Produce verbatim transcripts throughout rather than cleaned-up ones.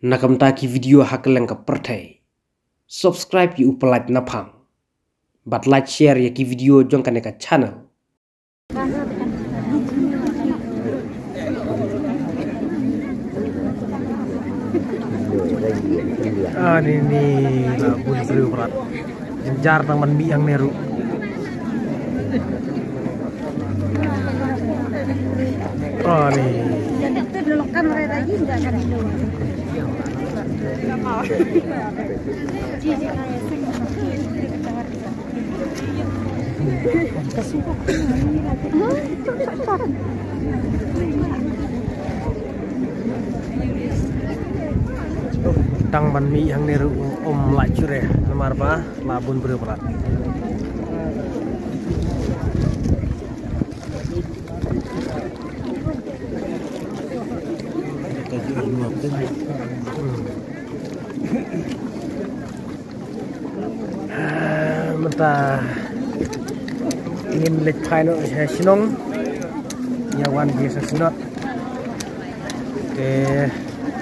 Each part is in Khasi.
na ka bynta ki video ha kylleng ka pyrthei. Subscribe ïa u Pyllait Naphang bad like share ïa ki video jong kane ka channel. Ah, ni, ni, la bun briew palat. Jynjar tang ban mih hangne ruh. Ah, ni. Tang ban mih hangne ruh um lah shuh re namar ba la bun briew palat. Ah, mynta ngin leit phai noh sha shnong ïa wan bia sa shnong. Te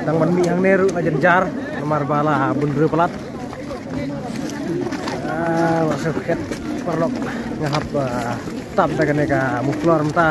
tang ban mih hangne ruh la jynjar namar ba la bun briew palat. Ah, wa sa khet paralok nga hap, ah, tap da kane ka muffler mynta.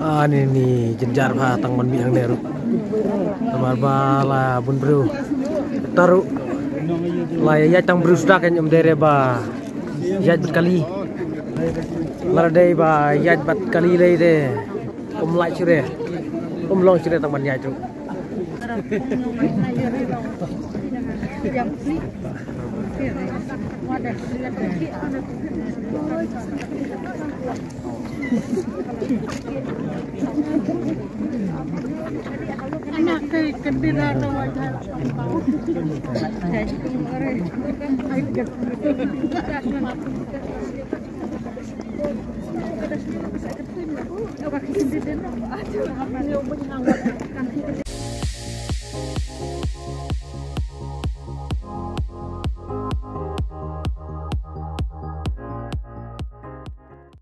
Ah, ni, ni, jynjar bha tang ban mih hangne ruh. Namar ba la bun briew. Taruh. La ïaid tang briew suda kan ym dei re ba ïaid bad kali. Lada dei ba ïaid bad kali lei te um lah shuh re. Um long shuh re tang ban ïaid ruh.